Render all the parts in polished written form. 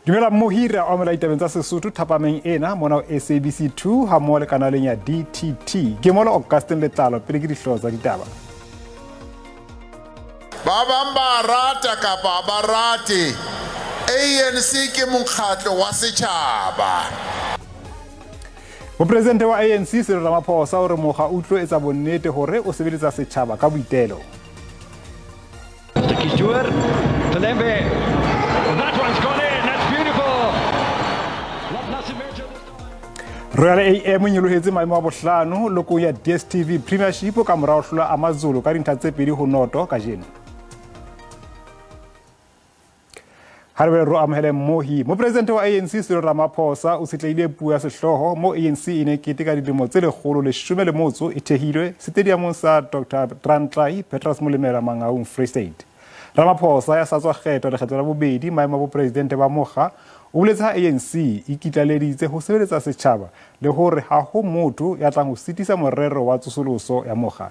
Dumela mmohi, re amela ditabeng tsa Sesotho thapameng ena mona ho SABC 2 ha mmoho le kanaleng ya DTT. Ke molo Augustin Letlalo, pele ke dihlooho tsa ditaba. Ba bang ba rata kapa ba rate, ANC ke mokgatlo wa setjhaba. Mopresidente wa ANC Cyril Ramaphosa o re mokga o tlo etsa bonnete hore o sebeletsa setjhaba ka boitelo. Royal AM e nyolohetse maemo a bohlano lokong ya DStv Premiership ka mora ho hlola AmaZulu ka dintlha tse 2-0 kajeno. Ha re ro amohele mmohi. Mopresidente wa ANC Cyril Ramaphosa o tshetlehile puo ya sehlooho mo ANC e ne keteka dilemo tse 118 e thehilwe setediamong sa Dr. Trantlai Petrus Molemela Mangaung, Free State. Ramaphosa ya sa tswa kgethwa lekgetlo la bobedi maemo a bopresidente ba mokga o boletse ha ANC e kitlaleditse ho sebeletsa setjhaba le hore ha ho motho ya tlang ho sitisa morero wa tsosoloso ya mokga.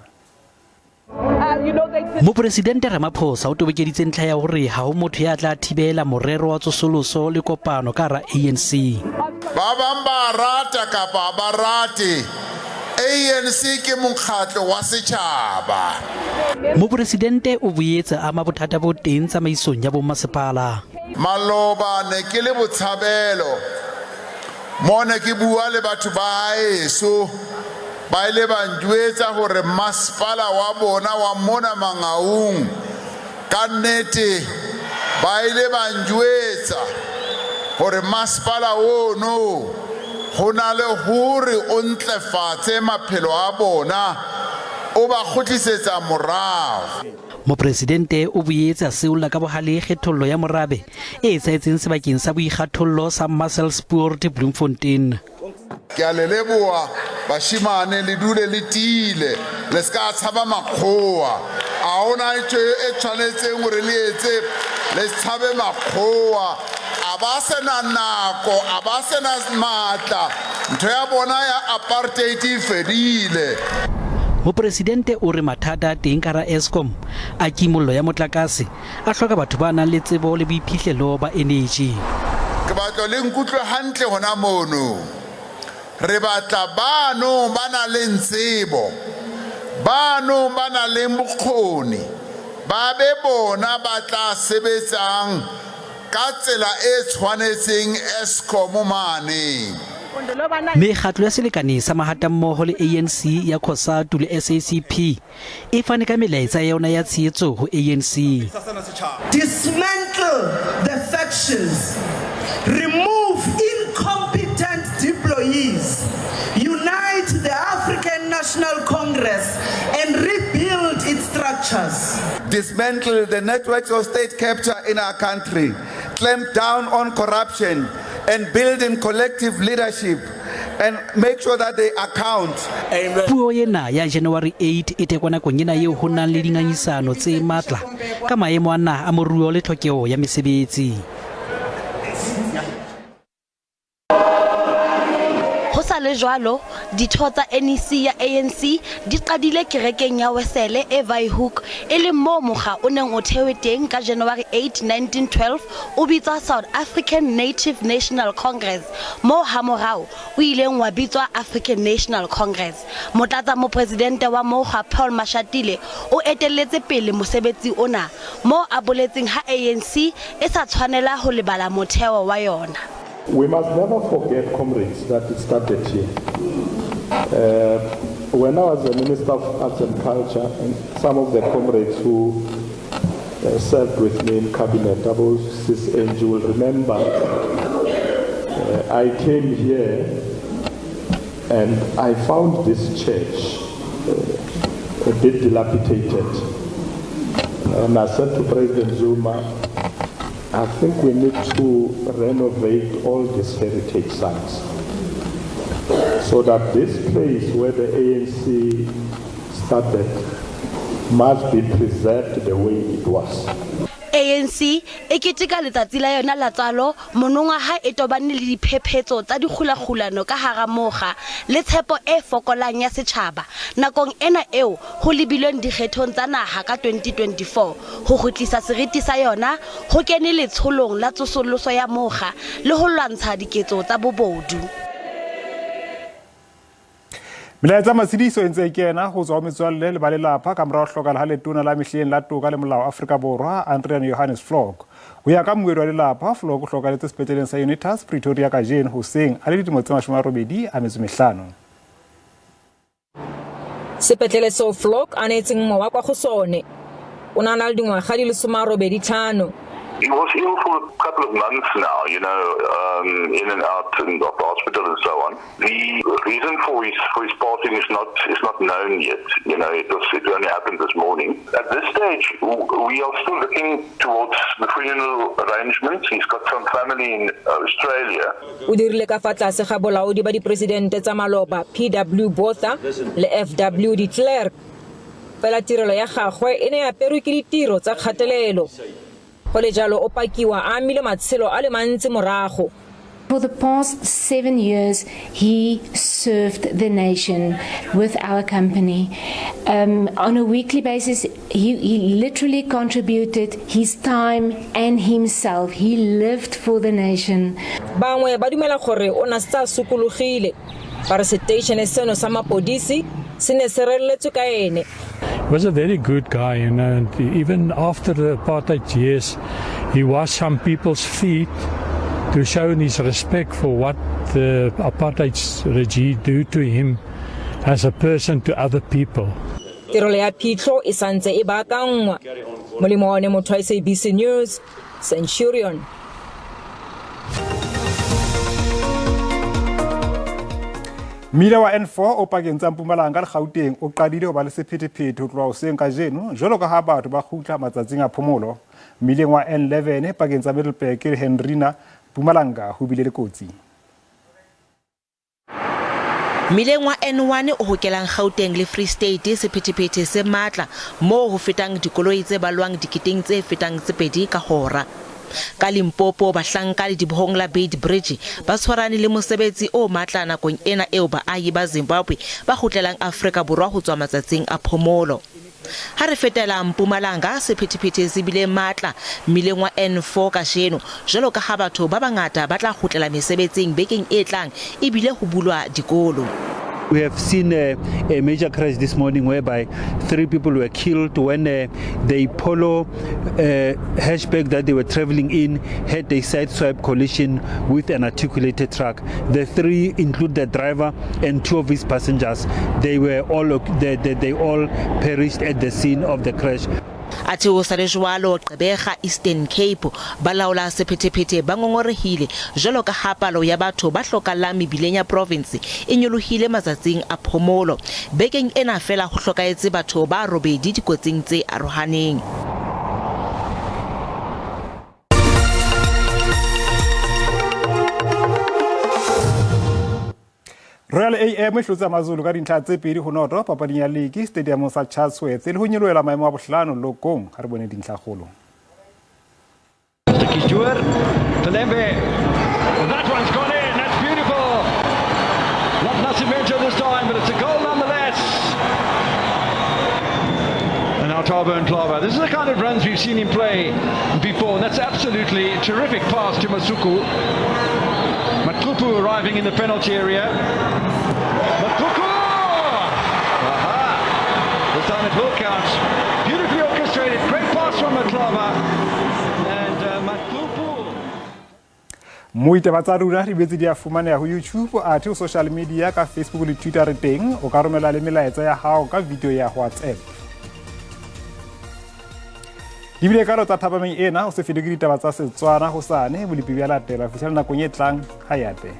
Mopresidente Ramaphosa o tobokeditse ntlha ya hore ha ho motho ya tla thibela morero wa tsosoloso le kopano ka hara ANC. Ba bang ba rata kapa ba rate, ANC ke mokgatlo wa setjhaba. Mopresidente o boetse ama bothata bo teng tsamaisong ya bommasepala. Maloba ne ke le Botshabelo mo ne ke bua le batho ba haeso, ba ile ba njwetsa hore masepala wa bona wa mona Mangaung ka nnete ba ile ba njwetsa hore masepala ono ho na le hore o ntlefatse maphelo a bona, o ba kgutlisetsa morao. Mopresidente o boetse a seolla ka bohale kgethollo ya morabe e etsahetseng sebakeng sa boikgathollo sa Marcellspoort Bloemfontein. Ke a le leboha bashimane, le dule le tiile, le se ka tshaba makgowa. A hona ntho e tshwanetseng hore le etse, le tshabe makgowa. A ba sena nako, a ba sena matla, ntho ya bona ya apartheid e fedile. Mopresidente o re mathata a teng ka hara Eskom a kimollo ya motlakase a hloka batho ba nang le tsebo le boiphihlelo ba eneji. Ke batla le nkutlwe hantle hona mono. Re batla bano ba nang le tsebo, bano ba nang le bokgoni, ba be bona ba tla sebetsang ka tsela e tshwanetseng Eskom mane. Mekgatlo ya selekane sa mahatammoho le ANC ya COSATU le SACP e fane ka melaetsa ya yona ya tshehetso ho ANC. Dismantle the factions, remove incompetent deployees, unite the African National Congress and rebuild its structures. Dismantle the networks of state capture in our country, clamp down on corruption and build in collective leadership and make sure that they account. Puo ena ya January 8 e tekwa nakong ena eo ho nang le dingangisano tse matla ka maemo a naha a moruo le tlhokeho ya mesebetsi. Ho sa le jwalo, ditho tsa NEC ya ANC di qadile kerekeng ya Wesele e Waaihoek, e leng moo mokga o neng o thehwe teng ka January 8, 1912, o bitswa South African Native National Congress, moo hamorao o ileng wa bitswa African National Congress. Motlatsa-mopresidente wa mokga Paul Mashatile o etelletse pele mosebetsi ona, moo a boletseng ha ANC e sa tshwanela ho lebala motheo wa yona. We must never forget, comrades, that it started here. When I was the Minister of Arts and Culture, and some of the comrades who served with me in cabinet, Abo Sis Angie will remember, I came here and I found this church a bit dilapidated. And I said to President Zuma, I think we need to renovate all these heritage sites so that this place where the ANC started must be preserved the way it was. ANC e keteka letsatsi la yona la tswalo monongwaha e tobane le diphephetso tsa dikgulakgulano ka hara mokga le tshepo e fokolang ya setjhaba nakong ena eo ho lebilweng dikgethong tsa naha ka 2024 ho kgutlisa seriti sa yona ho kene letsholong la tsosoloso ya mokga le ho lwantsha diketso tsa bobodu. Melaetsa matshediso e ntse e kena ho tswa ho metswalle le ba lelapa ka mora ho hlokala ha letona la mehleng la toka le molao Afrika Borwa Andrian Johannes Vlok. Ho ya ka mmuedi wa lelapa, Vlok o hlokaletse sepetleleng sa Unitas Pretoria kajeno hoseng a le dilemo tse 85. Sepetlele seo Vlok a neetseng mowa kwa go sone, o ne a na le dingwaga di le 85. He was ill for a couple of months now, you know, in and out and of the hospital and so on. The reason for his for his passing is not is not known yet. You know, it was it only happened this morning. At this stage, we are still looking towards the funeral arrangements. He's got some family in Australia. O dirile ka fa tlase ga bolaodi ba diporesidente tsa maloba PW Botha le FW de Klerk. Fela tirelo ya gagwe e ne e aperwe ke ditiro tsa kgatelelo. Go le jalo o pakiwa a amile matshelo a le mantsi morago. For the past 7 years, he served the nation with our company. On a weekly basis, he literally contributed his time and himself. He lived for the nation. Bangwe ba dumela gore o ne a setse a sokologile. Ba re seteišene seno sa mapodisi se ne se rereletswe ka ene. He was a very good guy, you know, and even after the apartheid years, he washed some people's feet to show his respect for what the apartheid regime do to him as a person to other people. Tirelo ya phitlho e santse e baakanngwa. Molemo wa one motho wa SABC News, Centurion. Mmila wa N4 o pakeng tsa Mpumalanga le Gauteng o qadile ho ba le sephethephethe ho tloha hoseng kajeno jwalo ka ha batho ba kgutla matsatsing a phomolo. Mmileng wa N11 pakeng tsa Middelburg le Hendrina, Mpumalanga ho bile le kotsi. Mmileng wa N1 o hokelang Gauteng le Free State sephethephethe se matla moo ho fetang dikoloi tse balwang diketeng tse fetang tse pedi ka hora. Ka Limpopo bahlanka ledibohong la Beit Bridge ba tshwarane le mosebetsi o matla nakong ena eo baahi ba Zimbabwe ba kgutlelang Afrika Borwa ho tswa matsatsing a phomolo. Ha re fetela Mpumalanga sephethephethe se bile matla mmileng wa N4 kajeno jwalo ka ha batho ba bangata ba tla kgutlela mesebetsing bekeng e tlang ebile ho bulwa dikolo. We have seen a major crash this morning whereby 3 people were killed when the Polo hatchback that they were traveling in had a sideswipe collision with an articulated truck. The 3 include the driver and 2 of his passengers. They all perished at the scene of the crash. Athe ho sa le jwalo Gqeberha Eastern Cape ba laola sephethephethe ba ngongorehile jwalo ka ha palo ya batho ba hlokalang mebileng ya province e nyolohile matsatsing a phomolo. Bekeng ena fela ho hlokahetse batho ba robedi dikotsing tse arohaneng. Royal AM e hlotse AmaZulu ka dintlha tse 2-0 papading ya ligi stadiumong sa Chatsworth le ho nyolohela maemo a bohlano lokong. Ha re bone dintlha kgolo. That one's gone in. That's beautiful. Not Nascimento this time, but it's a goal nonetheless. And now Thabo and Tlava. This is the kind of runs we've seen him play before, and that's absolutely terrific pass to Masuku. Matkupu arriving in the penalty area. Matkupu! Aha! This time it will count. Beautifully orchestrated. Great pass from Matlava. And Matkupu. Moitaba tsa rona di boetse di a fumaneha ho YouTube, athe ho social media ka Facebook le Twitter re teng. O ka romela le melaetsa ya hao ka video ya WhatsApp. Di bile kalo tsa thapameng ena, o se fetwe ke ditaba tsa Setswana hosane, bolepi bja latela ho fihlela nakong e tlang, ha ya te.